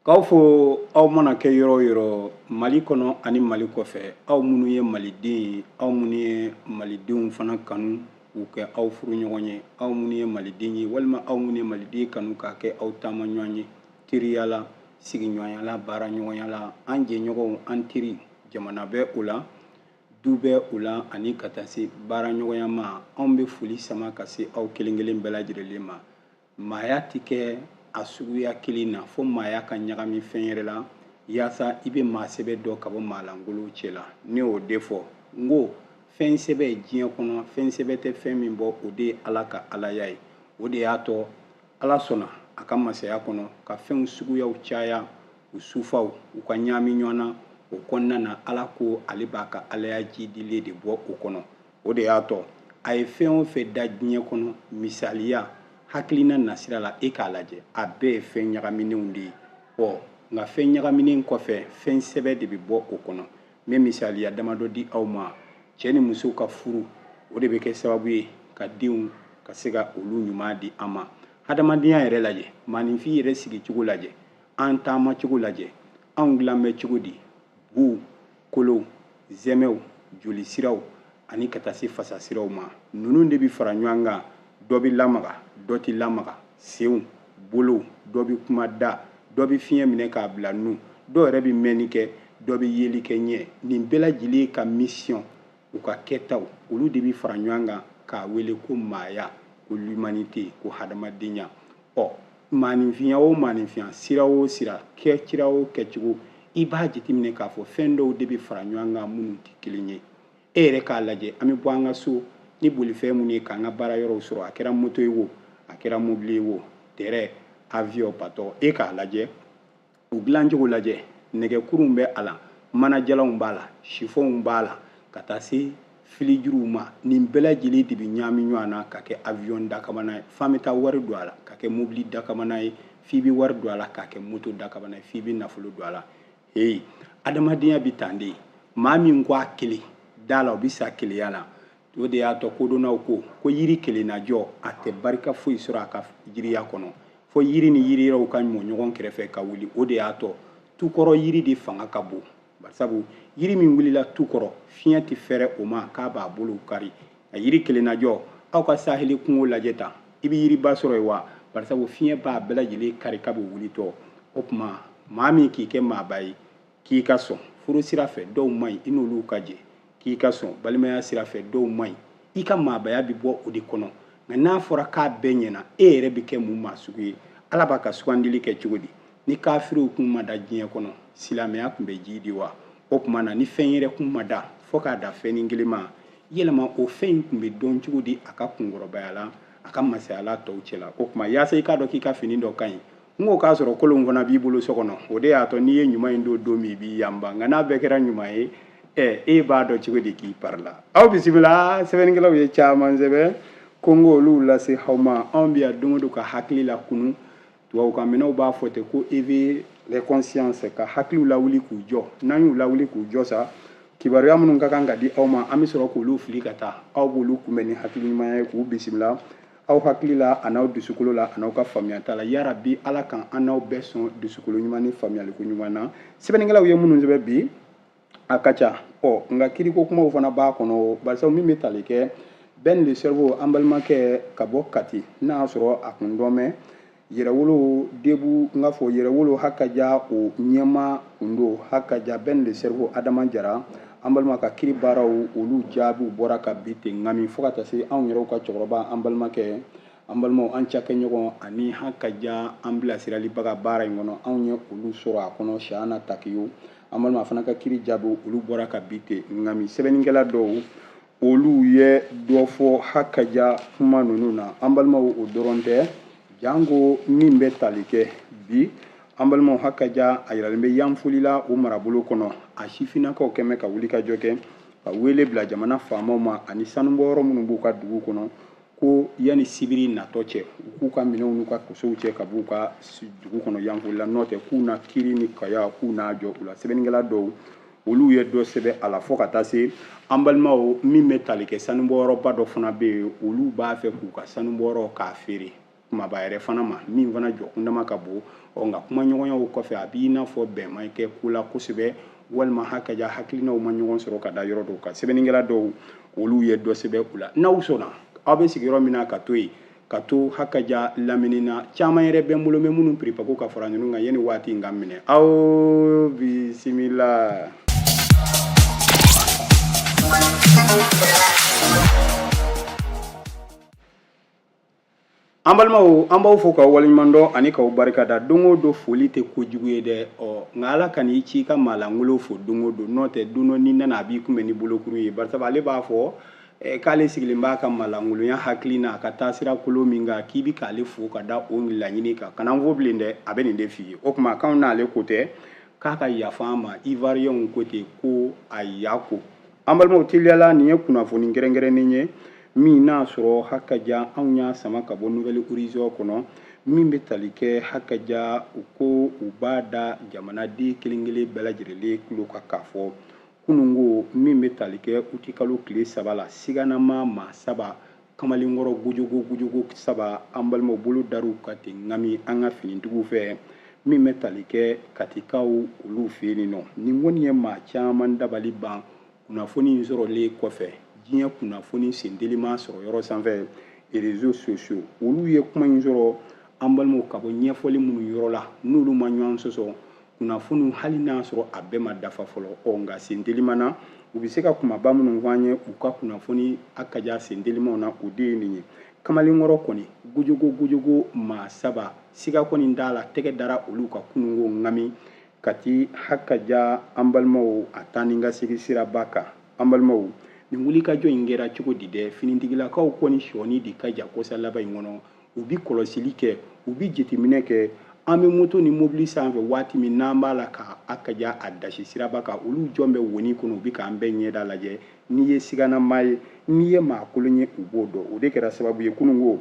K'aw fo aw mana kɛ yɔrɔ o yɔrɔ Mali kɔnɔ ani Mali kɔfɛ, aw minnu ye maliden ye, aw minnu ye malidenw fana kanu k'u kɛ aw furuɲɔgɔn ye, aw minnu ye maliden ye walima aw minnu ye maliden kanu k'a kɛ aw taamaɲɔgɔn ye, teriya la, sigiɲɔgɔnya la, baaraɲɔgɔnya la, an jɛɲɔgɔnw, an teri, jamana bɛ o la, du bɛ o la, ani ka taa se baaraɲɔgɔnya ma. Anw bɛ foli sama ka se aw kelen kelen bɛɛ lajɛlen ma. Maaya tɛ kɛ a suguya kelen na fo maaya ka ɲagami fɛn yɛrɛ la, yaasa i bɛ maa sɛbɛ dɔn ka bɔ maalankolon cɛ la. Ne y'o de fɔ n ko fɛn sɛbɛ diɲɛ kɔnɔ, fɛn sɛbɛ tɛ fɛn min bɔ, o de ye Ala ka alaya ye. O de y'a to Ala sɔnna a ka masaya kɔnɔ ka fɛnw suguyaw caya, u sufaw, u ka ɲaami ɲɔgɔn na. O kɔnɔna na Ala ko ale b'a ka alaya jidilen de bɔ o kɔnɔ. O de y'a to a ye fɛn o fɛn da diɲɛ kɔnɔ, misaliya hakilina nasira la, e k'a lajɛ, a bɛɛ ye fɛn ɲagaminenw de ye. Nka fɛn ɲagaminen kɔfɛ, fɛn sɛbɛ de bɛ bɔ o kɔnɔ. N bɛ misaliya damadɔ di aw ma. Cɛ ni muso ka furu, o de bɛ kɛ sababu ye ka denw ka se ka olu ɲuman di an ma. Hadamadenya yɛrɛ lajɛ, maaninfin yɛrɛ sigicogo lajɛ, an taamacogo lajɛ, anw dilan bɛ cogo di, buw, kolow, zɛmɛw, jolisiraw ani ka taa se fasasiraw ma. Ninnu de bɛ fara ɲɔgɔn kan, dɔ bɛ lamaga, dɔ tɛ lamaga, senw, bolow, dɔ bɛ kuma da, dɔ bɛ fiɲɛ minɛ k'a bila nun, dɔw yɛrɛ bɛ mɛnni kɛ, dɔ bɛ yeli kɛ ɲɛ. Nin bɛɛ lajɛlen ka mission, u ka kɛtaw, olu de bɛ fara ɲɔgɔn kan k'a wele ko maaya, ko l'humanité, ko hadamadenya. Maaninfinya o maaninfinya, sira o sira, kɛcira o kɛcogo, i b'a jateminɛ k'a fɔ fɛn dɔw de bɛ fara ɲɔgɔn kan minnu tɛ kelen ye. E yɛrɛ k'a lajɛ, an bɛ bɔ an ka so ni bolifɛn minnu ye k'an ka baara yɔrɔw sɔrɔ, a kɛra moto ye o, a kɛra mobili ye o, tɛrɛ, avion, bateau, e k'a lajɛ, u dilancogo lajɛ, nɛgɛkurunw bɛ a la, manajalanw b'a la, sifonw b'a la, ka taa se filijuruw ma. Nin bɛɛ lajɛlen de bɛ ɲaami ɲɔgɔn na ka kɛ avion dakabana ye, f'an bɛ taa wari don a la ka kɛ mobili dakabana ye, f'i bɛ wari don a la k'a kɛ moto dakabana ye, f'i bɛ nafolo don a la. Heyi, adamadenya bɛ tan de. Maa min ko a kelen da la, o bɛ sa keleya la. O de y'a to kodɔnnaw ko ko yiri kelenna jɔ, a tɛ barika foyi sɔrɔ a ka jiriya kɔnɔ, fo yiri ni yiri yɛrɛw ka mɔ ɲɔgɔn kɛrɛfɛ ka wuli. O de y'a to tukɔrɔ yiri de fanga ka bon, barisabu yiri min wulila tu kɔrɔ, fiɲɛ tɛ fɛrɛ o ma k'a b'a bolo kari. Nka yiri kelenna jɔ, aw ka saheli kungo lajɛ tan, i bɛ yiriba sɔrɔ yen wa? Barisabu fiɲɛ b'a bɛɛ lajɛlen kari ka bɛ wuli tɔ. O tuma maa min k'i kɛ maaba ye, k'i ka sɔn furu sira fɛ, dɔw man ɲi, i n'olu ka jɛ, k'i ka sɔn balimaya sira fɛ, dɔw man ɲi, i ka maabaya bɛ bɔ o de kɔnɔ. Nka n'a fɔra k'a bɛɛ ɲɛna, e yɛrɛ bɛ kɛ mun maa sugu ye? Ala b'a ka sugandili kɛ cogo di? Ni kafiriw kun ma da diɲɛ kɔnɔ, silamɛya kun bɛ ji di wa? O tuma na ni fɛn yɛrɛ kun ma da fo k'a da fɛnnin kelen ma, yɛlɛma o fɛn in kun bɛ dɔn cogo di a ka kunkɔrɔbaya la, a ka masaya la tɔw cɛ la? O tuma yaasa i k'a dɔn k'i ka fini dɔ ka ɲi, n ko k'a sɔrɔ kolon fana b'i bolo so kɔnɔ. O de y'a to n'i ye ɲuman in don don min, i b'i yanba. Nka n'a bɛɛ kɛra ɲuman ye, e b'a dɔn cogo di k'i parila? Aw bisimila. Sɛbɛnnikɛlaw ye caman sɛbɛn ko n k'olu lase aw ma. Anw bɛ yan don o don ka hakili lakunu. Tubabukan minɛw b'a fɔ ten ko éveiller les consciences, ka hakiliw lawuli k'u jɔ. N'an y'u lawuli k'u jɔ sa, kibaruya minnu ka kan ka di aw ma, an bɛ sɔrɔ k'olu fili ka taa. Aw b'olu kunbɛn ni hakili ɲuman ye k'u bisimila aw hakili la, a n'aw dusukolo la, a n'aw ka faamuyata la. Yarabi Ala kan an n'aw bɛɛ sɔn dusukolo ɲuman ni faamuyaliko ɲuman na. Sɛbɛnnikɛlaw ye minnu sɛbɛn bi, a ka ca. Nka kiriko kumaw fana b'a kɔnɔ, barisa min bɛ tali kɛ Ben le cerveau, an balimakɛ ka bɔ Kati, n'a y'a sɔrɔ a kun dɔn mɛn yɛrɛwolo debu, n k'a fɔ yɛrɛwolo hakaja, o ɲɛma kun don hakaja. Ben le cerveau Adama Jara, an balima ka kiri baaraw olu jaabiw bɔra ka bi ten ŋami, fo ka taa se anw yɛrɛw ka cɛkɔrɔba, an balimakɛ, an balimaw, an cakɛɲɔgɔn ani hakaja an bilasiralibaga baara in kɔnɔ, anw ye olu sɔrɔ a kɔnɔ, Shana Takiyo, an balima fana ka kiri jaabiw olu bɔra ka bi ten ŋami. Sɛbɛnnikɛla dɔw olu ye dɔ fɔ hakaja kuma ninnu na. An balimaw, o dɔrɔn tɛ, janko min bɛ tali kɛ bi, an balimaw, hakaja a yiralen bɛ Yanfolila o marabolo kɔnɔ, a sifinnakaw kɛmɛ ka wuli ka jɔ kɛ ka wele bila jamana faamaw ma ani sanubɔyɔrɔ minnu b'u ka dugu kɔnɔ, ko yanni sibiri natɔ cɛ, u k'u ka minɛnw n'u ka kosow cɛ ka b'u ka dugu kɔnɔ Yanfolila, n'o tɛ k'u na kiri ni kaya k'u n'a jɔ u la. Sɛbɛnnikɛla dɔw Olu ye dɔ sɛbɛn a la fo ka taa se an balimaw min bɛ tali kɛ sanubɔyɔrɔba dɔ fana bɛ yen, olu b'a fɛ k'u ka sanubɔyɔrɔ k'a feere kumaba yɛrɛ fana ma, min fana jɔkundama ka bon. Ɔ nka kumaɲɔgɔnyaw kɔfɛ, a b'i n'a fɔ bɛn ma kɛ ko la kosɛbɛ, walima hakaja hakilinaw ma ɲɔgɔn sɔrɔ ka da yɔrɔ dɔw kan. Sɛbɛnnikɛla dɔw, olu ye dɔ sɛbɛn u la. N'aw sɔnna, aw bɛ sigi yɔrɔ min na ka to yen, ka to hakaja lamini na. Caman yɛrɛ bɛ n bolo, bɛ minnu piripako ka fara ninnu kan yanni waati in ka minɛ. Aw bisimila. An balimaw, an b'aw fo k'aw waleɲuman dɔn ani k'aw barika da. Don o don foli tɛ kojugu ye dɛ. Ɔ nka ala kan'i ci i ka maalankolon fo don o don, n'o tɛ don dɔ n'i nana, a b'i kunbɛn ni bolokuru ye. Barisa ale b'a fɔ k'ale sigilen b'a ka maalankolonya hakili n'a ka taasira kolon min kan, k'i bi k'ale fo ka da o laɲini kan. Kana n fo bilen dɛ, a bɛ nin de f'i ye. O tuma k'anw n'ale ko tɛ, k'a ka yafa an ma. Ivoiriyɛnw ko ten ko a ya ko. An balimaw, teliyala nin ye kunnafoni kɛrɛnkɛrɛnnen ye min n'a sɔrɔ hakaja anw y'a sama ka bɔ Nouvel Horizon kɔnɔ, min bɛ tali kɛ hakaja u ko u b'a da jamanaden kelen kelen bɛɛ lajɛlen tulo kan k'a fɔ kununko min bɛ tali kɛ utikalo tile 3 la, siganama maa 3, kamalenkɔrɔ gojogo gojogo 3, an balimaw bolo dar'u kan ten ŋami an ka finitigiw fɛ, min bɛ tali kɛ Katikaw olu fɛ yen nɔ. Nin kɔni ye maa caman dabali ban. Kunnafoni in sɔrɔlen kɔfɛ, diɲɛ kunnafoni senteliman sɔrɔ yɔrɔ sanfɛ, réseaux sociaux, olu ye kuma in sɔrɔ an balimaw ka bɔ ɲɛfɔli minnu yɔrɔ la, n'olu ma ɲɔgɔn sɔsɔ kunnafoniw, hali n'a sɔrɔ a bɛɛ ma dafa fɔlɔ. Ɔ nka senteliman na, u bɛ se ka kumaba minnu fɔ an ye u ka kunnafoni a ka ja sentelimanw na, o de ye nin ye. Kamalenkɔrɔ kɔni gojogo gojogo maa 3, siga kɔni t'a la, tɛgɛ dara olu ka kununko ŋami Kati hakaja an balimaw a taa ni ka segin siraba kan. An balimaw, nin wulikajɔ in kɛra cogo di dɛ? Finitigilakaw kɔni sɔɔni de ka ja kɔsa laban in kɔnɔ. U bi kɔlɔsili kɛ, u bi jateminɛ kɛ. An bɛ moto ni mobili sanfɛ waati min n'an b'a la ka a ka ja a dasi siraba kan, olu jɔn bɛ woni kɔnɔ, u bi k'an bɛɛ ɲɛda lajɛ. N'i ye siganama ye, n'i ye maa kolon ye, u b'o dɔn. O de kɛra sababu ye kununko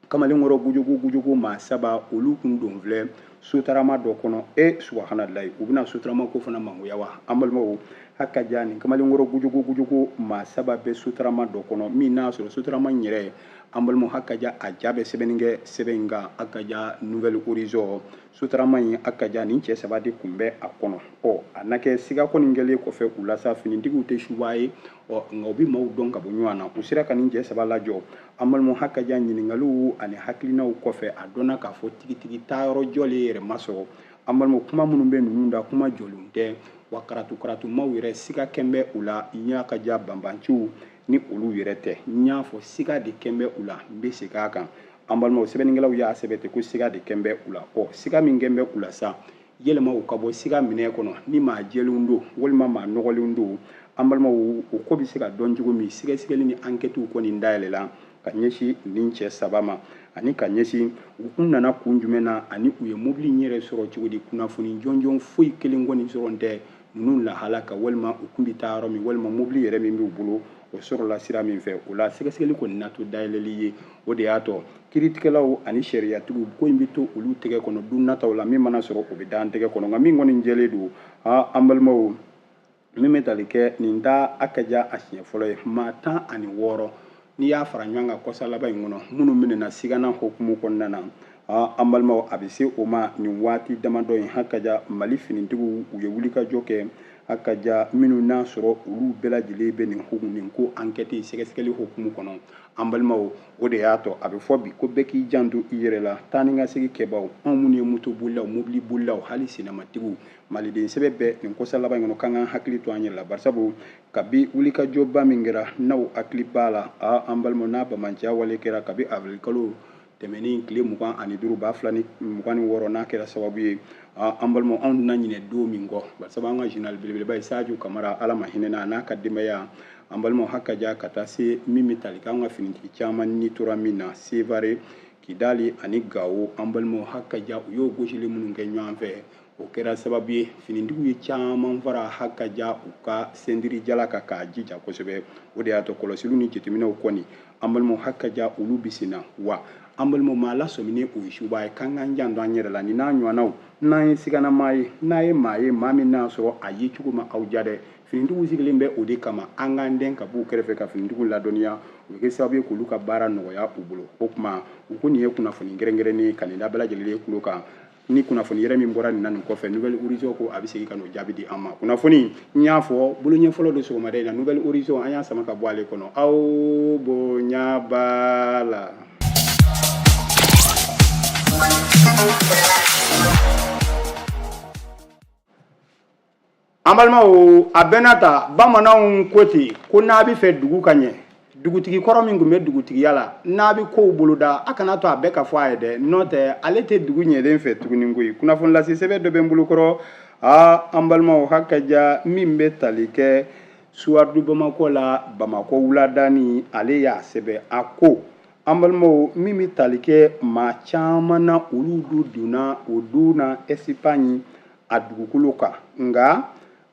kamalenkɔrɔ gojogo gojogo maa 3, olu kun don filɛ sotarama dɔ kɔnɔ. E subahanalayi, u bɛna sotarama ko fana mangoya wa? An balimaw, hakaja nin kamalenkɔrɔ gojogo gojogo maa 3 bɛ sotarama dɔ kɔnɔ, min n'a sɔrɔ sotarama in yɛrɛ, an balimaw, hakaja a ja bɛ sɛbɛnni kɛ sɛbɛn in kan, hakaja Nouvel Horizon. Sotarama in, hakaja nin cɛ 3 de kun bɛ a kɔnɔ. Ɔ a na kɛ siga kɔni kɛlen kɔfɛ u la sa, finitigiw tɛ suba ye, ɔ nka u bɛ maaw dɔn ka bɔ ɲɔgɔn na. U sera ka nin cɛ 3 lajɔ. An balimaw, hakaja ɲininkaliw ani hakilinaw kɔfɛ, a dɔnna k'a fɔ tigitigi taayɔrɔ jɔlen yɛrɛ ma sɔrɔ. An balimaw, kuma minnu bɛ ninnu da, kuma jɔlenw tɛ wa, karatu karatumaw yɛrɛ siga kɛn bɛ u la. N y'a ka ja banbanciw ni olu yɛrɛ tɛ, n y'a fɔ siga de kɛn bɛ u la, n bɛ segin a kan. An balimaw, sɛbɛnnikɛlaw y'a sɛbɛn ten ko siga de kɛn bɛ u la. Ɔ siga min kɛn bɛ u la sa, yɛlɛma u ka bɔ siga minɛ kɔnɔ, ni maa jɛlenw don walima maa nɔgɔlenw don, an balimaw, o ko bɛ se ka dɔn cogo min, sɛgɛsɛgɛli ni ankɛtiw kɔni dayɛlɛla ka ɲɛsin nin cɛ 3 ma, ani ka ɲɛsin u kun nana kun jumɛn na, ani u ye mobili in yɛrɛ sɔrɔ cogo di. Kunnafoni jɔnjɔn foyi kelen kɔni sɔrɔ tɛ ninnu lahala kan, walima u kun bɛ taa yɔrɔ min, walima mobili yɛrɛ min b'u bolo, o sɔrɔla sira min fɛ. O la sɛgɛsɛgɛli kɔni na to dayɛlɛli ye. O de y'a to kiiritigɛlaw ani sariyatigiw, ko in bɛ to olu tɛgɛ kɔnɔ don nataw la, min mana sɔrɔ o bɛ da an tɛgɛ kɔnɔ. Nka min kɔni jɛlen don, an balimaw, min bɛ tali kɛ nin ta a ka ja a siɲɛ fɔlɔ ye, maa 16 n'i y'a fara ɲɔgɔn kan kɔsa laban in kɔnɔ, minnu minɛna sigana hukumu kɔnɔna na, an balimaw, a bɛ se o ma nin waati damadɔ in. Hakaja Mali finitigiw, u ye wulikajɔ kɛ hakaja minnu n'a sɔrɔ olu bɛɛ lajɛlen bɛ nin hukumu, nin ko ankɛti sɛgɛsɛgɛli hukumu kɔnɔ. An balimaw, o de y'a to a bɛ fɔ bi ko bɛɛ k'i janto i yɛrɛ la. Taa ni ka segin kɛbaw, anw minnu ye moto bolilaw, mobili bolilaw, hali sinamatigiw, maliden sɛbɛn bɛɛ nin kɔsa laban in kɔnɔ, k'an k'an hakili to an yɛrɛ la. Barisabu kabi wulikajɔba min kɛra, n'aw hakili b'a la, an balimaw, n'a bamanciya wale kɛra kabi avril kalo tɛmɛnen tile 25 2026, n'a kɛra sababu ye, an balimaw, anw tɛna ɲinɛ don min kɔ. Barisabu an ka général belebeleba ye Sadio Kamara, Ala ma hinɛ n'a n'a ka denbaya, an balimaw, hakaja ka taa se min bɛ tali kɛ an ka finitigi caman ni tora min na Sevare, Kidali ani Gawo, an balimaw, hakaja u y'o gosili minnu kɛ ɲɔgɔn fɛ, O kɛra sababu ye finitigiw ye caman fara hakaja u ka sendiri jala kan k'a jija kosɛbɛ. O de y'a to kɔlɔsiliw ni jateminɛw kɔni, an balimaw, hakaja olu bɛ sen na. Wa an balimaw, maa lasɔminen o ye suba ye. K'an k'an janto an yɛrɛ la ni n'a ɲɔgɔnnaw. N'an ye siganamaa ye, n'a ye maa ye, maa min n'a sɔrɔ a ye cogo ma aw ja dɛ, finitigiw sigilen bɛ o de kama. An k'an dɛn ka b'u kɛrɛfɛ ka finitigiw ladɔnniya. O bɛ kɛ sababu ye k'olu ka baara nɔgɔya u bolo. O tuma u ko nin ye kunnafoni kɛrɛnkɛrɛnnen ye ka nin da bɛɛ lajɛlen tulo kan. Ni kunnafoni yɛrɛ min bɔra nin na nin kɔfɛ, Nouvel Horizon ko a bɛ segin ka n'o jaabi di an ma. Kunnafoni n y'a fɔ bolo ɲɛ fɔlɔ don sɔgɔmada in na, Nouvel Horizon, an y'a sama ka bɔ ale kɔnɔ. Aw bonya b'a la. An balimaw, a bɛɛ n'a ta, bamananw ko ten ko n'a bɛ fɛ dugu ka ɲɛ, dugutigi kɔrɔ min tun bɛ dugutigiya la, n'a bɛ kow boloda, a kana to a bɛɛ ka fɔ a ye dɛ, n'o tɛ ale tɛ dugu ɲɛlen fɛ tuguni koyi. Kunnafoni lase sɛbɛn dɔ bɛ n bolo kɔrɔ. Aa, an balimaw, hakaja min bɛ tali kɛ Soir de Bamakɔ la, Bamakɔ wuladani, ale y'a sɛbɛn. A ko an balimaw, min bɛ tali kɛ maa caman na, olu du donna o don na Ɛsipaɲi a dugukolo kan. Nka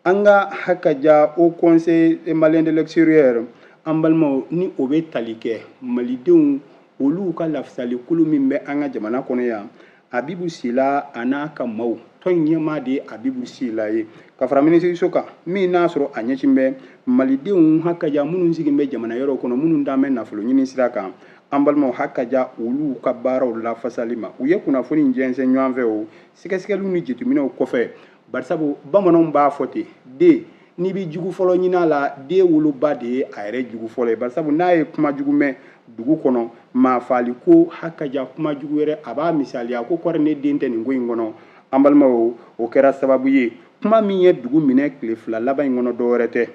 an ka hakaja Haut Conseil malien de l'extérieur, an balimaw, ni o bɛ tali kɛ malidenw olu ka lafasalikulu min bɛ an ka jamana kɔnɔ yan, Abibu Sila a n'a ka maaw, tɔn ɲɛmaa de ye Abibu Sila ye, ka fara minisiriso kan min n'a sɔrɔ a ɲɛsin bɛ malidenw hakaja minnu sigilen bɛ jamana yɔrɔw kɔnɔ, minnu dalen bɛ nafolo ɲini sira kan, an balimaw, hakaja olu ka baaraw lafasali ma. U ye kunnafoni jɛnsɛn ɲɔgɔn fɛ o sɛgɛsɛgɛliw ni jateminɛw kɔfɛ, barisabu bamananw b'a fɔ ten, den n'i bɛ jugu fɔlɔ ɲini a la, den woloba de ye a yɛrɛ jugu fɔlɔ ye, barisabu n'a ye kuma jugu mɛn dugu kɔnɔ, maa faali ko hakaja kuma jugu yɛrɛ, a b'a misaliya ko kɔri ne den tɛ nin ko in kɔnɔ. An balimaw, o kɛra sababu ye kuma min ye dugu minɛ tile fila laban in kɔnɔ, dɔwɛrɛ tɛ,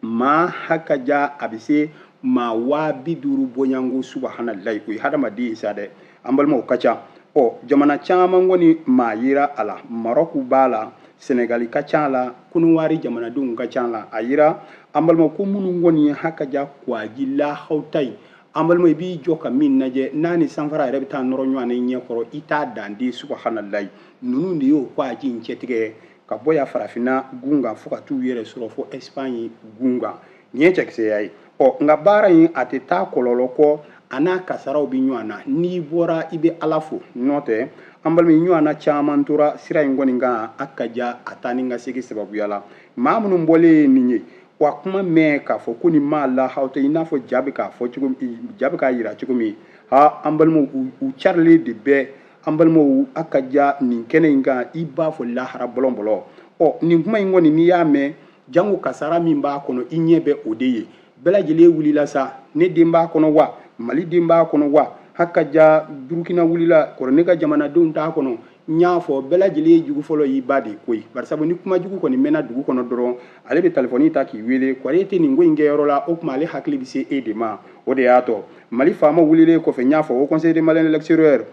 maa hakaja a bɛ se maa 50,000 bɔɲango. Subahanallahi, o ye hadamaden ye sa dɛ, an balimaw, ka ca. Ɔ jamana caman kɔni maa yera a la, Marɔku b'a la, Sɛnɛgali ka ca a la, Kɔnɔwari jamanadenw ka ca a la. A yira an balimaw ko minnu kɔni ye hakaja kwaji lahawta ye, an balimaw, i b'i jɔ ka min lajɛ n'a ni sanfara yɛrɛ bɛ taa nɔrɔ ɲɔgɔn na i ɲɛ kɔrɔ, i t'a danden. Subahanallahi, ninnu de y'o kwaji in cɛtigɛ ka bɔ yan farafinna gun kan fo ka t'u yɛrɛ sɔrɔ fo Espagne gun kan. Nin ye cɛkisɛya ye. Ɔ nka baara in a tɛ taa kɔlɔlɔ kɔ, a n'a kasaraw bɛ ɲɔgɔn na. N'i bɔra i bɛ Ala fo, n'o tɛ an balima ɲɔgɔn na caman tora sira in kɔni kan a ka ja a taa ni ka segin sababuya la. Maa minnu bɔlen ye nin ye wa kuma mɛn k'a fɔ ko nin maa lahaw tɛ, i n'a fɔ ja bɛ k'a fɔ cogo min, ja bɛ k'a yira cogo min. Ha, an balimaw, u carilen de bɛ, an balimaw, a ka ja nin kɛnɛ in kan i b'a fɔ lahara bɔlɔnbɔlɔ. Ɔ nin kuma in kɔni, n'i y'a mɛn, jango kasara min b'a kɔnɔ, i ɲɛ bɛ o de ye. Bɛɛ lajɛlen wulila sa, ne den b'a kɔnɔ wa, Mali den b'a kɔnɔ wa, hakaja Burukina wulila kɔrɔ, ne ka jamanadenw t'a kɔnɔ. N y'a fɔ bɛɛ lajɛlen ye jugu fɔlɔ y'i ba de ye koyi, barisabu ni kuma jugu kɔni mɛnna dugu kɔnɔ dɔrɔn, ale bɛ telefɔni ta k'i wele, kɔri e tɛ nin ko in kɛyɔrɔ la? O tuma ale hakili bɛ se e de ma. O de y'a to Mali faamaw wulilen kɔfɛ, n y'a fɔ Haut Conseil des Maliens de l'extérieur,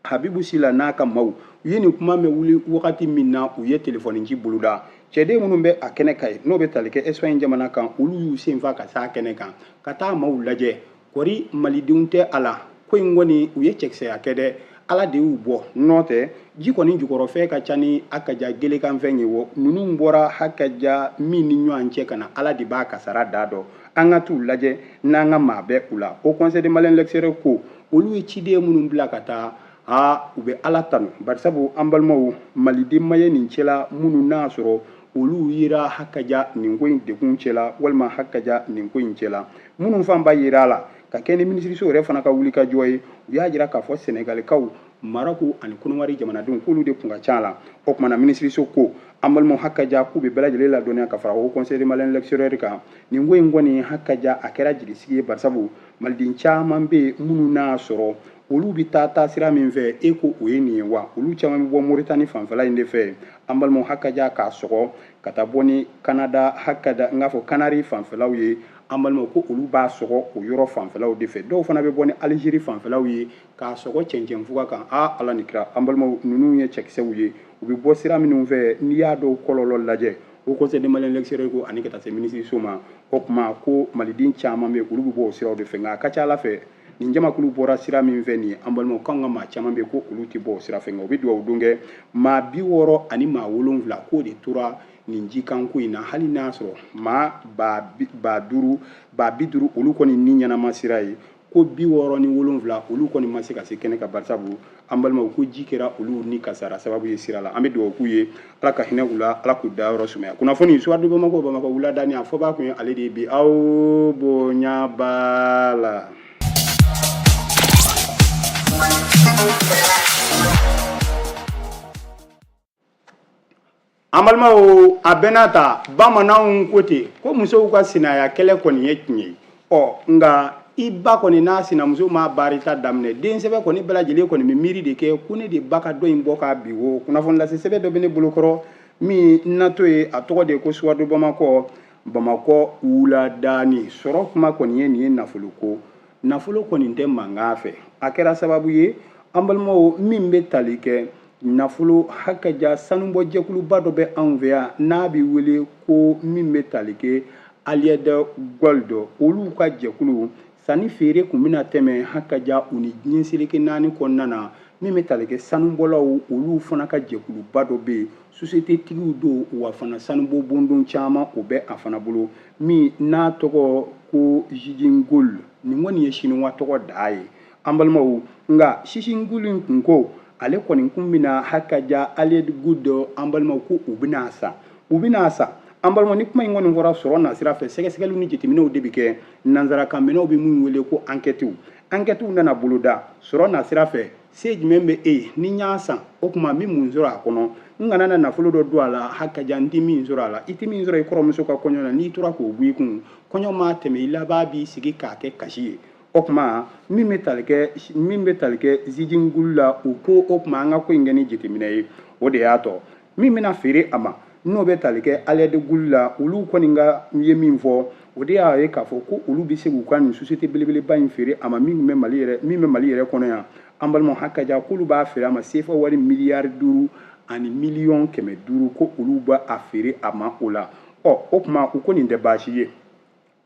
Habibu Sila n'a ka maaw, u ye nin kuma mɛn wuli wagati min na, u ye telefɔni ci boloda. Cɛden minnu bɛ a kɛnɛ kan yen, n'o bɛ tali kɛ Espagne jamana kan, olu y'u senfa ka s'a kɛnɛ kan ka taa maaw lajɛ, kɔri malidenw tɛ a la. Ko in kɔni, u ye cɛkisɛya kɛ dɛ, Ala de y'u bɔ, n'o tɛ ji kɔni jukɔrɔfɛn ka ca ni a ka ja gelekanfɛn ye. Wɔ ninnu bɔra hakaja min ni ɲɔgɔn cɛ ka na, Ala de b'a kasara da dɔn. An ka t'u lajɛ n'an ka maa bɛ u la. Haut Conseil des Maliens de l'extérieur ko olu ye ciden minnu bila ka taa, aa, u bɛ Ala tanu, barisabu an balimaw, maliden ma ye nin cɛla minnu n'a sɔrɔ olu yera hakaja nin ko in degun cɛla walima hakaja nin ko in cɛla. Minnu fanba yera a la ka kɛ ni minisiriso yɛrɛ fana ka wulikajɔ ye, u y'a jira k'a fɔ Sɛnɛgalikaw, Marɔku ani Kɔnɔwari jamanadenw, k'olu de kun ka ca la. O tuma na minisiriso ko an balimaw, hakaja k'u bɛ bɛɛ lajɛlen ladɔnniya ka fara Haut Conseil des Maliens de l'extérieur kan. Nin ko in kɔni, hakaja a kɛra jigisigi ye, barisabu maliden caman bɛ yen minnu n'a sɔrɔ olu bɛ taa taasira min fɛ, e ko o ye nin ye wa, olu caman bɛ bɔ Moritani fanfɛla in de fɛ, an balimaw, hakaja k'a sɔgɔ ka taa bɔ ni Kanada, hakaja n k'a fɔ Kanari fanfɛlaw ye. An balimaw, ko olu b'a sɔgɔ o yɔrɔ fanfɛlaw de fɛ. Dɔw fana bɛ bɔ ni Alizeri fanfɛlaw ye k'a sɔgɔ cɛncɛn fuga kan. Aa, Ala ni kira, an balimaw, ninnu ye cɛkisɛw ye. U bɛ bɔ sira minnu fɛ, n'i y'a dɔw kɔlɔlɔ lajɛ, Haut Conseil des Maliens de l'extérieur ko ani ka taa se minisiriso ma, o tuma ko maliden caman bɛ olu bɛ bɔ o siraw de fɛ. Nka a ka ca Ala fɛ, Nin jamakulu bɔra sira min fɛ nin ye, an balimaw, k'anw ka maa caman bɛ ko olu tɛ bɔ o sira fɛ, nka u bɛ dugawu don kɛ maa 67 k'o de tora nin jikanko in na, hali n'a sɔrɔ maa 5000 50,000 olu kɔni ni ɲɛnama sira ye, ko 67 olu kɔni ma se ka se kɛnɛ kan, barisabu an balimaw, ko ji kɛra olu ni kasara sababu ye sira la. An bɛ dugawu k'u ye, Ala ka hinɛ u la, Ala k'u dayɔrɔ sumaya. Kunnafoni Soir de Bamako, Bamakɔ wuladani, a fɔbaa kun ye ale de ye bi. Aw bonya b'a la. An balimaw, a bɛɛ n'a ta, bamananw ko ten ko musow ka sinaya kɛlɛ kɔni ye tiɲɛ ye. Ɔ nka i ba kɔni n'a sinamuso m'a baarita daminɛ, densɛbɛ kɔni bɛɛ lajɛlen kɔni bɛ miiri de kɛ ko ne de ba ka dɔ in bɔ k'a bi wo. Kunnafoni lase sɛbɛn dɔ bɛ ne bolokɔrɔ min natɔ ye, a tɔgɔ de ye ko Soir de Bamakɔ, Bamakɔ wuladani. Sɔrɔ kuma kɔni ye nin ye, nafolo ko, nafolo kɔni tɛ mankan fɛ. A kɛra sababu ye, an balimaw, min bɛ tali kɛ nafolo hakaja sanubɔjɛkuluba dɔ bɛ anw fɛ yan n'a bɛ wele ko min bɛ tali kɛ Allied Gold, olu ka jɛkulu sanni feere kun bɛna tɛmɛ hakaja u ni diɲɛ seleke naani kɔnɔna na. Min bɛ tali kɛ sanubɔlaw, olu fana ka jɛkuluba dɔ bɛ yen, société tigiw don, wa fana sanubɔ bondon caman o bɛ a fana bolo, min n'a tɔgɔ ko Zijin Gold. Nin kɔni ye sinuwa tɔgɔ daa ye, an balimaw. Nka Zijin Gold in kun ko ale kɔni kun bɛna hakaja Allied Gold, an balimaw, ko u bɛna san, u bɛna san. An balimaw, ni kuma in kɔni fɔra sɔrɔ nasira fɛ, sɛgɛsɛgɛliw ni jateminɛw de bɛ kɛ, nanzarakan minɛw bɛ min wele ko enquêtew. Enquêtew nana boloda sɔrɔ nasira fɛ. Se jumɛn bɛ e ye ni n y'a san, o tuma n bɛ mun sɔrɔ a kɔnɔ? N kana na nafolo dɔ don a la hakaja n tɛ min sɔrɔ a la. I tɛ min sɔrɔ i kɔrɔmuso ka kɔɲɔ la, n'i tora k'o bɔ i kun, kɔɲɔ maa tɛmɛ, i laban b'i sigi k'a kɛ kasi ye. O tuma min bɛ tali kɛ Zijin Gold la, u ko o tuma an ka ko in kɛ ni jateminɛ ye. O de y'a tɔ min bɛna feere a ma, n'o bɛ tali kɛ Allied Gold la, olu kɔni ka ye min fɔ, o de y'a ye k'a fɔ ko olu bɛ se k'u ka nin société belebeleba in feere a ma, min bɛ Mali yɛrɛ, min bɛ Mali yɛrɛ kɔnɔ yan. An balimaw, hakaja k'olu b'a feere a ma sefa wari 5 miliyari ani 500 miliyɔn, ko olu b'a feere a ma o la. Ɔ o tuma u ko nin tɛ baasi ye,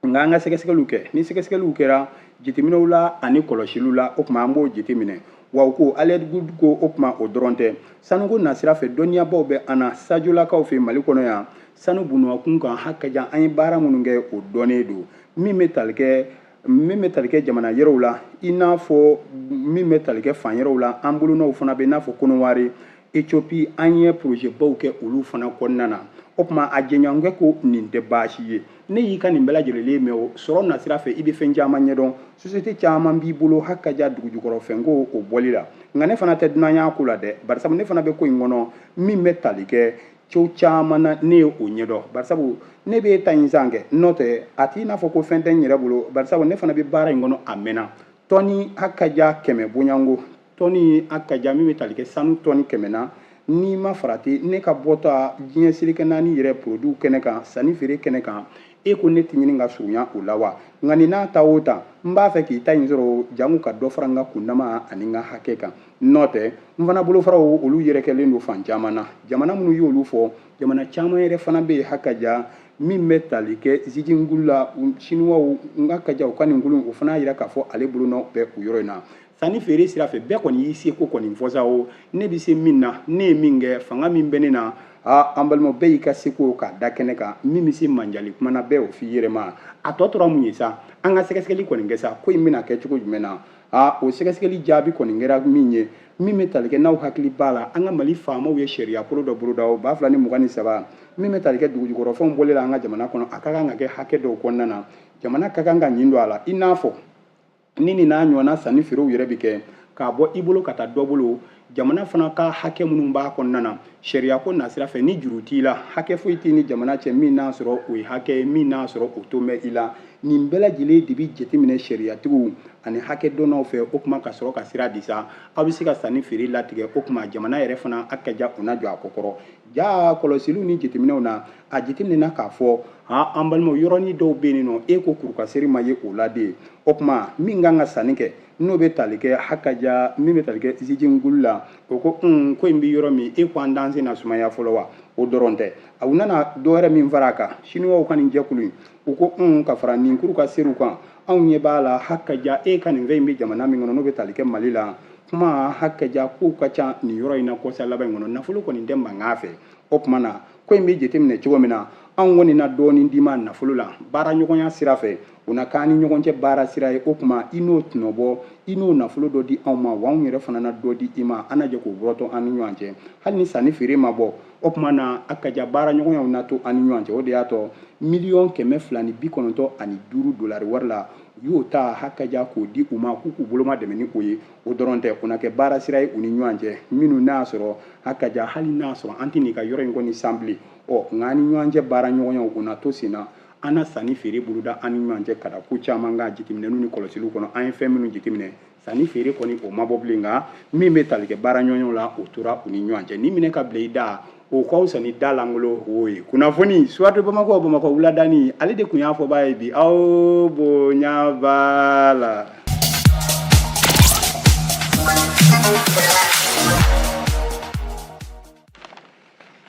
nka an ka sɛgɛsɛgɛliw kɛ. Ni sɛgɛsɛgɛliw kɛra jateminɛw la ani kɔlɔsiliw la, o tuma an b'o jateminɛ. Wa u ko Allied Gold ko o tuma o dɔrɔn tɛ, sanuko nasira fɛ dɔnniyabaw bɛ an na Sajolakaw fɛ Mali kɔnɔ yan. Sanu bunakun kan hakaja an ye baara minnu kɛ, o dɔnnen don. Min bɛ tali kɛ jamana yɛrɛw la, i n'a fɔ min bɛ tali kɛ fan yɛrɛw la, an bolonɔw fana bɛ, i n'a fɔ Kɔnɔwari, Ethiopie, an ye projet baw kɛ olu fana kɔnɔna na. O tuma a jɛɲɔgɔnkɛ ko nin tɛ baasi ye. Ne y'i ka nin bɛɛ lajɛlen mɛn, o sɔrɔ nasira fɛ i bɛ fɛn caman ɲɛdɔn, société caman b'i bolo hakaja dugujukɔrɔfɛnko o bɔli la. Nka ne fana tɛ dunanya ko la dɛ, barisabu ne fana bɛ ko in kɔnɔ min bɛ tali kɛ co caman na, ne ye o ɲɛdɔn, barisabu ne bɛ ta in san kɛ, n'o tɛ a t'i n'a fɔ ko fɛn tɛ n yɛrɛ bolo, barisabu ne fana bɛ baara in kɔnɔ a mɛnna. Tɔni hakaja 100 bonyanko, tɔni hakaja min bɛ tali kɛ sanu tɔni 100 na, n'i ma farati ne ka bɔta diɲɛ seleke naani yɛrɛ produit kɛnɛ kan, sanni feere kɛnɛ kan, e ko ne tɛ ɲini ka surunya o la wa? Nka nin n'a ta o ta, n b'a fɛ k'i ta in sɔrɔ jango ka dɔ fara n ka kundama ani n ka hakɛ kan. N'o tɛ, n fana bolofaraw olu yɛrɛkɛlen don fan caman na, jamana minnu y'olu fɔ, jamana caman yɛrɛ fana bɛ yen hakaja min bɛ tali kɛ Zijin Gold la, Sinuwaw n ka kaja u ka nin kulu, o fana y'a jira k'a fɔ ale bolonɔ bɛ o yɔrɔ in na. Sanni feere sira fɛ, bɛɛ kɔni y'i seko kɔni fɔ sa. O ne bɛ se min na, ne ye min kɛ, fanga min bɛ ne na. Aa, an balimaw, bɛɛ y'i ka seko k'a da kɛnɛ kan. Min bɛ se manjali kuma na, bɛɛ y'o f'i yɛrɛ ma. A tɔ tora mun ye sa? An ka sɛgɛsɛgɛli kɔni kɛ sa, ko in bɛna kɛ cogo jumɛn na? Aa, o sɛgɛsɛgɛli jaabi kɔni kɛra min ye, min bɛ tali kɛ, n'aw hakili b'a la, an ka Mali faamaw ye sariya kolo dɔ boloda o 2023, min bɛ tali kɛ dugujukɔrɔfɛnw bɔli la an ka jamana kɔnɔ, a ka kan ka kɛ hakɛ dɔw kɔnɔna na, jamana ka kan ka ɲin don a la, i n'a fɔ ni nin n'a ɲɔgɔnna sanni feerew yɛrɛ bɛ kɛ k'a bɔ i bolo ka taa dɔ bolo, jamana fana ka hakɛ minnu b'a kɔnɔna na sariya ko nasira fɛ. Ni juru t'i la, hakɛ foyi t'i ni jamana cɛ min n'a sɔrɔ o ye hakɛ ye, min n'a sɔrɔ o to bɛ i la, nin bɛɛ lajɛlen de bɛ jateminɛ sariyatigiw ani hakɛ dɔnnaw fɛ. O tuma ka sɔrɔ ka sira di sa, aw bɛ se ka sanni feere latigɛ. O tuma jamana yɛrɛ fana a ka ja o na jɔ a kɔ kɔrɔ. Ja kɔlɔsiliw ni jateminɛw na, a jateminɛna k'a fɔ an balimaw, yɔrɔnin dɔw bɛ yen nɔ, e ko kurukaseri ma ye o la de. O tuma min kan ka sanni kɛ, N'o bɛ tali kɛ hakaja min bɛ tali kɛ Zijingulu la, o ko ko in bɛ yɔrɔ min, e ko an t'an sen na sumaya fɔlɔ wa? O dɔrɔn tɛ, u nana dɔwɛrɛ min fara a kan, siniwaw ka nin jɛkulu in, u ko ka fara nin kuru ka seru kan, anw ɲɛ b'a la hakaja e ka nin fɛn in bɛ jamana min kɔnɔ, n'o bɛ tali kɛ Mali la, kuma hakaja kow ka ca nin yɔrɔ in na kɔsa laban in kɔnɔ, nafolo kɔni tɛ mankan fɛ. O tuma na ko in bɛ jateminɛ cogo min na, anw kɔni na dɔɔnin d'i ma nafolo la baara ɲɔgɔnya sira fɛ, o na k'an ni ɲɔgɔn cɛ baara sira ye. O tuma i n'o tɔnɔ bɔ, i n'o nafolo dɔ di anw ma, wa anw yɛrɛ fana na dɔ di i ma, an na jɛ k'o bɔrɔtɔ an ni ɲɔgɔn cɛ, hali ni sanni feere ma bɔ. O tuma na a ka ja baara ɲɔgɔnyaw na to an ni ɲɔgɔn cɛ. O de y'a to 295 miliyɔn dolari wari la, u y'o ta hakaja k'o di u ma, k'u k'u boloma dɛmɛ ni o ye. O dɔrɔn tɛ, o na kɛ baara sira ye u ni ɲɔgɔn cɛ minnu n'a y'a sɔrɔ hakaja hali n'a y'a sɔrɔ an tɛ n'i ka yɔrɔ in kɔni san bilen, ɔ nka an ni ɲɔgɔn cɛ baara ɲɔgɔnyaw o na to sen na, an na sanni feere boloda an ni ɲɔgɔn cɛ ka da ko caman kan jateminɛniw ni kɔlɔsiliw kɔnɔ. An ye fɛn minnu jateminɛ, sanni feere kɔni o ma bɔ bilen, nka min bɛ tali kɛ baara ɲɔgɔnyaw la, o tora u ni ɲɔgɔn cɛ. Ni minɛ ka bila i da, o ka fisa ni da lankolon wo ye. Kunnafoni Soir de Bamakɔ, Bamakɔ wuladani, ale de tun y'a fɔbaa ye bi. Aw bonya b'a la.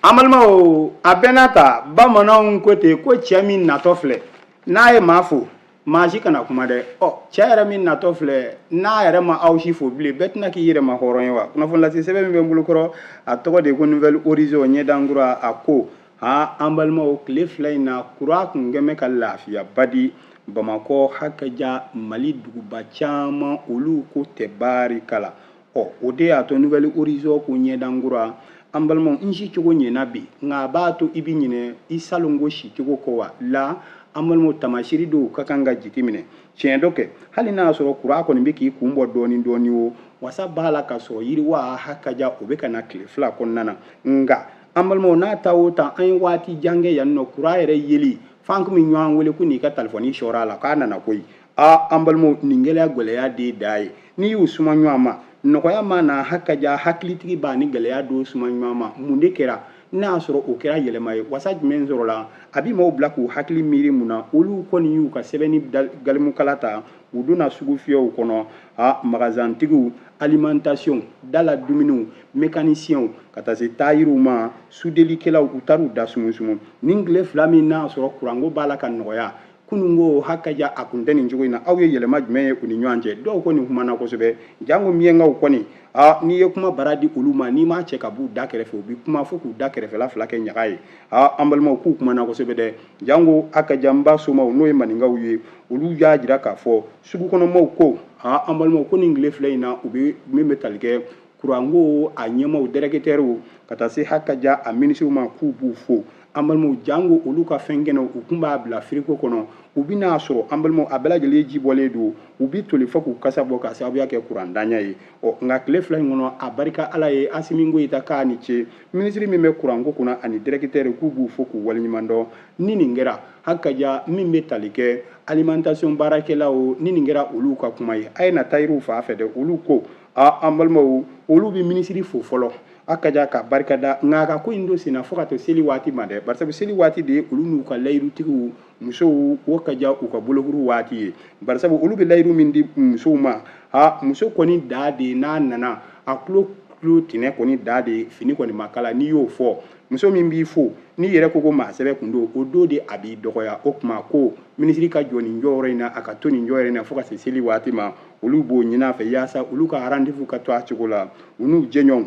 An balimaw, a bɛɛ n'a ta, bamananw ko ten ko cɛ min natɔ filɛ, n'a ye maa fo, maa si kana kuma dɛ. Ɔ cɛ yɛrɛ min natɔ filɛ, n'a yɛrɛ ma aw si fo bilen, bɛɛ tɛna k'i yɛrɛ ma hɔrɔn ye wa? Kunnafoni lase sɛbɛn min bɛ n bolokɔrɔ, a tɔgɔ de ye ko Nouvel Horizon, ɲɛdankura. A ko ha, an balimaw, tile 2 in na, kuran kun kɛn bɛ ka lafiyaba di Bamakɔ, hakaja Mali duguba caman, olu ko tɛ barika la. Ɔ o de y'a to Nouvel Horizon ko ɲɛdankura, an balimaw, n si cogo ɲɛna bi, nka a b'a to i bɛ ɲinɛ i salongo si cogo kɔ wa? La, an balimaw, tamasiri dɔw ka kan ka jateminɛ. Tiɲɛ dɔ kɛ, hali n'a y'a sɔrɔ kuran kɔni bɛ k'i kun bɔ dɔɔni dɔɔni, o wasa b'a la ka sɔrɔ yiriwa hakaja o bɛ ka na tile 2 kɔnɔna na. Nka an balimaw, n'a ta o ta, an ye waati jan kɛ yan nɔ, kuran yɛrɛ yeli f'an kun bɛ ɲɔgɔn wele ko n'i ka telefɔni sɔrɔ a la k'a nana koyi. Aa, an balimaw, nin gɛlɛya gɛlɛya de da ye n'i y'u suma ɲɔgɔn ma, nɔgɔya ma na. Hakaja hakilitigi b'a ni gɛlɛya dɔw suma ɲɔgɔn ma. Mun de kɛra n'a y'a sɔrɔ o kɛra yɛlɛma ye? Wasa jumɛn sɔrɔla? A bɛ maaw bila k'u hakili miiri mun na? Olu kɔni y'u ka sɛbɛnni galimukala ta, u donna sugufiyɛw kɔnɔ, a magazantigiw, alimentation, dala dumuniw, mécaniciens, ka taa se tayiriw ma, sudelikɛlaw, u taar'u da sumusumu nin tile 2 min n'a sɔrɔ kuranko b'a la ka nɔgɔya. Kunun ko hakaja a kun tɛ nin cogo in na. Aw ye yɛlɛma jumɛn ye u ni ɲɔgɔn cɛ? Dɔw kɔni kumana kosɛbɛ, janko miɲɛnkaw kɔni. Aa, n'i ye kuma bara di olu ma, n'i m'a cɛ ka b'u da kɛrɛfɛ, u bɛ kuma fo k'u da kɛrɛfɛla fila kɛ ɲaga ye. Aa, an balimaw, k'u kumana kosɛbɛ dɛ, janko hakaja n ba somaw, n'o ye maninkaw ye, olu y'a jira k'a fɔ sugukɔnɔmaw ko aa, an balimaw, ko nin tile 2 in na, u bɛ min bɛ tali kɛ kuranko a ɲɛmaw, directeurw, ka taa se hakaja a minisiriw ma, k'u b'u fo. An balimaw, janko olu ka fɛn kɛnɛw, u kun b'a bila frigo kɔnɔ, u bɛn'a sɔrɔ, an balimaw, a bɛɛ lajɛlen ji bɔlen don, u bɛ toli fo k'u kasa bɔ k'a sababuya kɛ kurantanya ye. Ɔ nka tile 2 in kɔnɔ, a barika Ala ye, Asimi Goyita k'a ni ce, minisiri min bɛ kuranko kunna ani directeur, k'u b'u fo k'u waleɲuman dɔn. Ni nin kɛra hakaja min bɛ tali kɛ alimentation baarakɛlaw, ni nin kɛra olu ka kuma ye, a ye na tayiriw fan fɛ dɛ. Olu ko a, an balimaw, olu bɛ minisiri fo fɔlɔ hakaja ka barika da, nka a ka ko in don senna fo ka to seli waati ma dɛ, barisabu seli waati de ye olu n'u ka layirutigiw musow o ka ja u ka bolokuru waati ye, barisabu olu bɛ layiru min di musow ma, ha, muso kɔni da de n'a nana a tulo tulo tinɛ kɔni da de fini kɔni ma kala. N'i y'o fɔ muso min b'i fo, n'i yɛrɛ ko ko maa sɛbɛ kun don, o don de a b'i dɔgɔya. O tuma ko minisiri ka jɔ nin jɔyɔrɔ in na, a ka to nin jɔyɔrɔ in na fo ka se seli waati ma, olu b'o ɲini a fɛ yaasa olu ka rendez-vous ka to a cogo la, u n'u jɛɲɔgɔnw,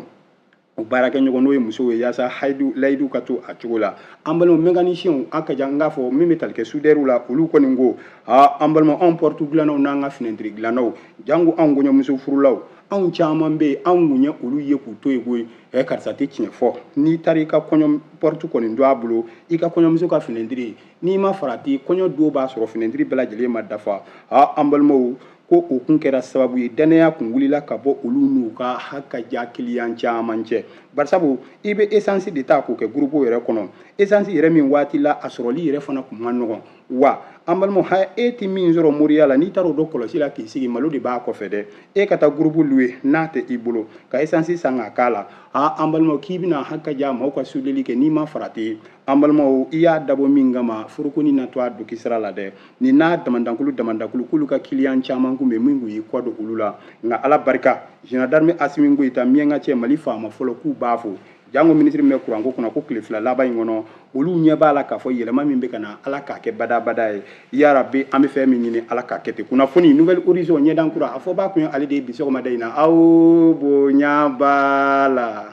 u baarakɛɲɔgɔn, n'o ye musow ye, yaasa hayidu layidu ka to a cogo la. An balimaw mécaniciens, an ka jan n k'a fɔ min bɛ tali kɛ soudeur la, olu kɔni ko aa, an balimaw, anw porte dilannaw n'an ka fenêtre dilannaw, janko anw kɔɲɔmuso furulaw, anw caman bɛ yen, anw kun ye olu ye k'u to yen koyi. Ɛ, karisa tɛ tiɲɛ fɔ. N'i taara i ka kɔɲɔ porte kɔni don a bolo, i ka kɔɲɔmuso ka fenêtre, n'i ma farati, kɔɲɔ don b'a sɔrɔ fenêtre bɛɛ lajɛlen ma dafa. Aa, an balimaw, ko o kun kɛra sababu ye dannaya kun wulila ka bɔ olu n'u ka hakaja kiliyan caman cɛ, barisabu i bɛ essence de ta k'o kɛ groupe yɛrɛ kɔnɔ, essence yɛrɛ min waati la a sɔrɔli yɛrɛ fana kun man nɔgɔn. Wa an balimaw, ha, e tɛ min sɔrɔ moriya la, n'i taara o don kɔlɔsi la k'i sigi, malo de b'a kɔfɛ dɛ. E ka taa groupe louer n'a tɛ i bolo ka essence san k'a k'a la, ha, an balimaw, k'i bɛna hakaja maaw ka sudeli kɛ, n'i ma farati, an balimaw, i y'a dabɔ min kama, forokoni na to a doki sira la dɛ. Nin n'a damadankulu damadankulu k'olu ka kiliyan caman kun bɛ min kun y'i kɔ don olu la. Nka Ala barika, général d'armée Asimi Goyita, miɲanka cɛ, Mali faama fɔlɔ, k'u b'a fo, jango minisiri min bɛ kuranko kunna, ko tile 2 laban in kɔnɔ, olu ɲɛ b'a la k'a fɔ yɛlɛma min bɛ ka na, Ala k'a kɛ badabada ye. Yarabi, an bɛ fɛn min ɲini, Ala k'a kɛ ten. Kunnafoni Nouvel Horizon, ɲɛdan kura, a fɔ b'a kun ye ale de ye bi sɔgɔmada in na. Aw bonya b'a la.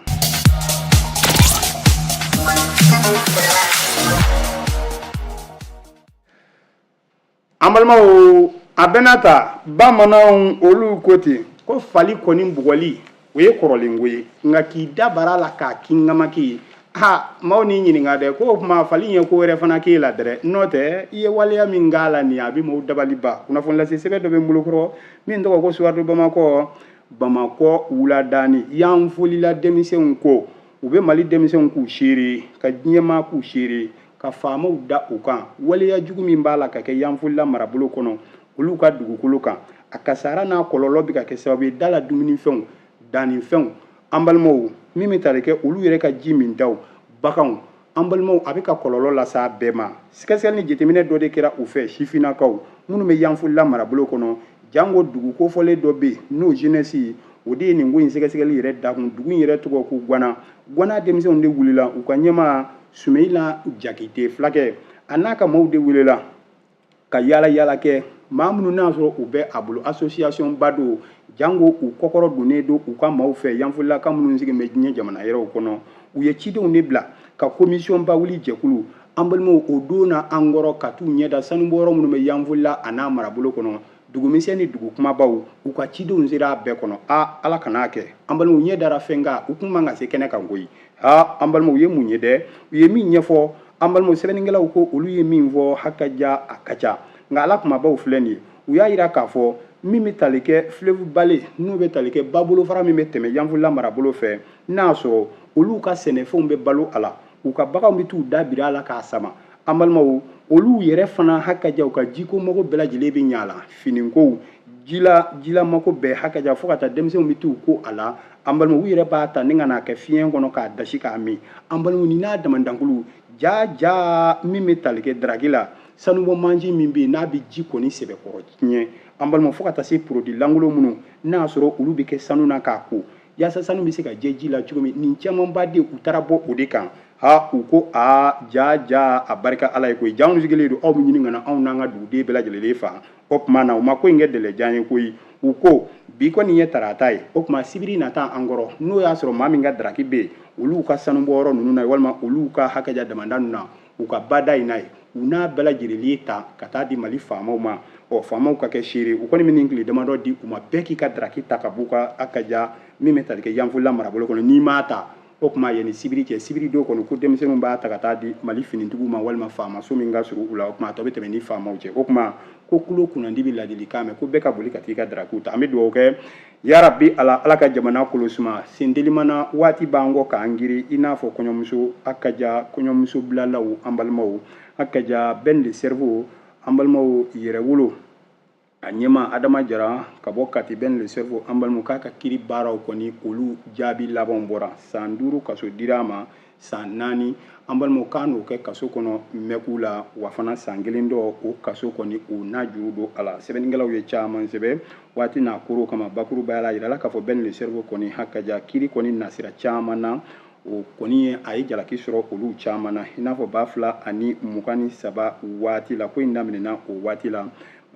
An balimaw, a bɛɛ n'a ta, bamananw olu ko ten ko fali kɔni bugɔli, o ye kɔrɔlenko ye, nka k'i da bara la k'a kingamaki ye, ha, maaw n'i ɲininka dɛ, ko o tuma fali ye ko wɛrɛ fana k'e la dɛrɛ, n'o tɛ i ye waleya min k'a la nin, a bɛ maaw dabali ban. Kunnafoni lase sɛbɛn dɔ bɛ n bolokɔrɔ min tɔgɔ ko Soir de Bamakɔ, Bamakɔ wuladani Yanfolila denmisɛnw ko u bɛ Mali denmisɛnw k'u seere, ka diɲɛmaa k'u seere, ka faamaw da u kan waleya jugu min b'a la ka kɛ Yanfolila marabolo kɔnɔ, olu ka dugukolo kan. A kasara n'a kɔlɔlɔ bɛ ka kɛ sababu ye da la dumunifɛnw, dannifɛnw, an balimaw, min bɛ tali kɛ olu yɛrɛ ka ji mintaw, baganw, an balimaw, a bɛ ka kɔlɔlɔ lase a bɛɛ ma. Sɛgɛsɛgɛli ni jateminɛ dɔ de kɛra u fɛ, sifinnakaw minnu bɛ Yanfolila marabolo kɔnɔ, jango dugu kofɔlen dɔ bɛ yen n'o jeunesse, o de ye nin ko in sɛgɛsɛgɛli yɛrɛ dakun. Dugu in yɛrɛ tɔgɔ ko Gwana. Gwana denmisɛnw de wulila, u ka ɲɛmaa Sumeyila Jakite fulakɛ, a n'a ka maaw de welela ka yaala yaala kɛ. Maa minnu n'a sɔrɔ u bɛ a bolo association ba don, jango u kɔkɔrɔ donnen don u ka maaw fɛ, Yanfolilaka minnu sigilen bɛ diɲɛ jamana yɛrɛw kɔnɔ, u ye cidenw de bila ka commission ba wuli jɛkulu, an balimaw, o don na an kɔrɔ ka t'u ɲɛda sanubɔyɔrɔ minnu bɛ Yanfolila a n'a marabolo kɔnɔ, dugumisɛn ni dugu kumabaw, u ka cidenw sera a bɛɛ kɔnɔ. A Ala kan'a kɛ, an balimaw, ɲɛ dara fɛn kan, u kun man ka se kɛnɛ kan koyi. Ha, an balimaw, u ye mun ye dɛ? U ye min ɲɛfɔ, an balimaw, sɛbɛnnikɛlaw ko olu ye min fɔ, hakaja a ka ca, nka ala kumabaw filɛ nin ye. U y'a yira k'a fɔ min bɛ tali kɛ fleuve Balé, n'o bɛ tali kɛ ba bolofara min bɛ tɛmɛ Yanfolila marabolo fɛ, n'a sɔrɔ olu ka sɛnɛfɛnw bɛ balo a la, u ka baganw bɛ t'u da biri a la k'a sama, an balimaw, olu yɛrɛ fana hakaja u ka jiko mago bɛɛ lajɛlen bɛ ɲɛ a la, finikow, jila mako bɛɛ hakaja, fo ka taa denmisɛnw bɛ t'u ko a la. An balimaw, u yɛrɛ b'a ta ni ka n'a kɛ fiɲɛ kɔnɔ k'a dasi k'a min. An balimaw, ni n'a damandankulu ja ja min bɛ tali kɛ daraki la, sanubɔ mansin min bɛ yen n'a bɛ ji kɔni sɛbɛkɔrɔ tiɲɛ, an balimaw, fo ka taa se produit lankolon minnu n'a sɔrɔ olu bɛ kɛ sanu na k'a ko yaasa sanu bɛ se ka jɛ ji la cogo min, nin camanba de u taara bɔ o de kan. Ha, u ko a ja ja a barika Ala ye koyi, ja anw sigilen don, aw bɛ ɲini ka na anw n'an ka duguden bɛɛ lajɛlen fa. O tuma na u ma ko in kɛ dɛlɛjan ye koyi. U ko bi kɔni ye tarata ye, o tuma sibiri nata an kɔrɔ, n'o y'a sɔrɔ maa min ka daraki bɛ yen olu ka sanubɔyɔrɔ ninnu na, walima olu ka hakaja damanda ninnu na, u ka bada in na ye, u n'a bɛɛ lajɛlen ta ka taa di Mali faamaw ma. Ɔ, faamaw ka kɛ seere, u kɔni bɛ nin tile damadɔ di u ma, bɛɛ k'i ka daraki ta ka b'u ka hakaja min bɛ tali kɛ Yanfolila marabolo kɔnɔ. N'i m'a ta, o tuma yanni sibiri cɛ, sibiri don kɔni, ko denmisɛnninw b'a ta ka taa di Mali finitigiw ma, walima faamaso min ka surun u la. O tuma a tɔ bɛ tɛmɛ ni faamaw cɛ. O tuma ko kulo kunnandi bɛ ladilikan mɛn, ko bɛɛ ka boli ka t'i ka darakiw ta. An bɛ dugawu kɛ, yarabi Ala, Ala ka jamana kolo suma. Sentelimana waati b'an kɔ k'an giri i n'a fɔ kɔɲɔmuso hakaja, kɔɲɔmuso bilalaw, an balimaw, hakaja Ben le Cerveau, an balimaw, yɛrɛwolo a ɲɛma Adama Jara ka bɔ Kati, Ben le Cerveau, an balimaw, k'a ka kiri baaraw kɔni, olu jaabi labanw bɔra. San 5 kaso dira a ma, san 4, an balimaw, k'a n'o kɛ kaso kɔnɔ mɛku la, wa fana san 1 dɔ o kaso kɔni o n'a juru don a la. Sɛbɛnnikɛlaw ye caman sɛbɛn waati n'a koro kama. Bakurubaya la, yirala k'a fɔ Ben le Cerveau kɔni hakaja kiri kɔni nasira caman na, o kɔni ye a ye jalaki sɔrɔ olu caman na, i n'a fɔ 2023 waati la, ko in daminɛna o waati la,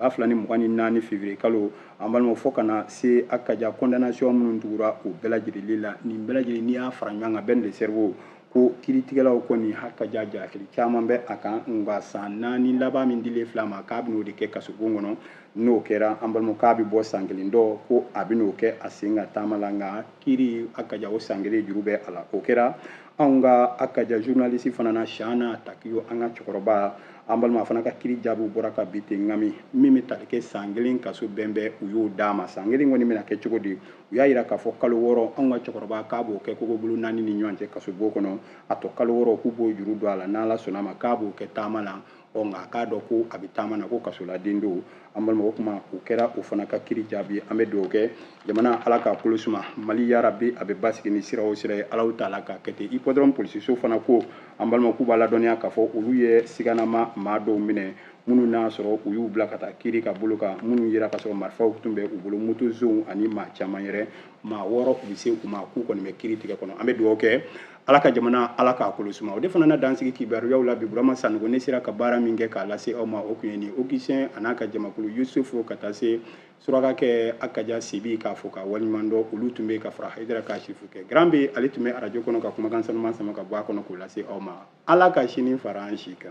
2024 février kalo, an balimaw, fo ka na se hakaja condamnation minnu tugura o bɛɛ lajɛlen la. Nin bɛɛ lajɛlen n'i y'a fara ɲɔgɔn kan, Ben le Cerveau ko kiiritigɛlaw kɔni hakaja jalaki caman bɛ a kan, nka san 4 laban min dilen fila ma, k'a bɛn'o de kɛ kasobon kɔnɔ. N'o kɛra, an balimaw, k'a bɛ bɔ san 1 dɔ, ko a bɛn'o kɛ a sen ka taama la, nka kiiri hakaja o san 1 juru bɛ a la. O kɛra anw ka hakaja journaliste fana na, Shana Takiyo, an ka cɛkɔrɔba, an balima, fana ka kiiri jaabiw bɔra ka bi ten ŋami min bɛ tali kɛ san 1 kaso bɛnbɛn, u y'o d'a ma. San 1 kɔni bɛna kɛ cogo di? U y'a yira k'a fɔ kalo 6, anw ka cɛkɔrɔba k'a b'o kɛ kogobolo 4 ni ɲɔgɔn cɛ kasobon kɔnɔ, a tɔ kalo 6 k'u b'o juru don a la, n'Ala sɔnna a ma k'a b'o kɛ taama la. Ɔ nka a k'a dɔn ko a bɛ taama na, ko kasoladen don. An balima, o kuma o kɛra o fana ka kiri jaabi. An bɛ dugawu kɛ jamana, Ala k'a kolo suma. Mali yarabi, a bɛ basigi ni sira o sira ye, Ala taala k'a kɛ ten. Hippodrome polisiso fana ko, an balima, k'u b'a ladɔnniya k'a fɔ olu ye siganama maa dɔw minɛ, minnu n'a sɔrɔ u y'u bila ka taa kiri ka bolo kan, minnu yera ka sɔrɔ marifaw tun bɛ u bolo, motozonw ani maa caman yɛrɛ, maa 6 u bɛ se u ma, k'u kɔni bɛ kiri tigɛ kɔnɔ. An bɛ dugawu kɛ Ala ka jamana, Ala k'a kolo suma. O de fana na dansigi kibaruyaw la bi. Burama Sanogo ne sera ka baara min kɛ k'a lase aw ma, o tun ye nin Augustin a n'a ka jamakulu Yusufu, ka taa se surakakɛ Akaja Sibi, k'a fɔ ka waleɲuman dɔn. Olu tun bɛ ka fara Hayidara k'a sifu kɛ Grand B, ale tun bɛ arajo kɔnɔ ka kumakan sanuman sama ka bɔ a kɔnɔ k'o lase aw ma. Ala ka sini fara an si kan.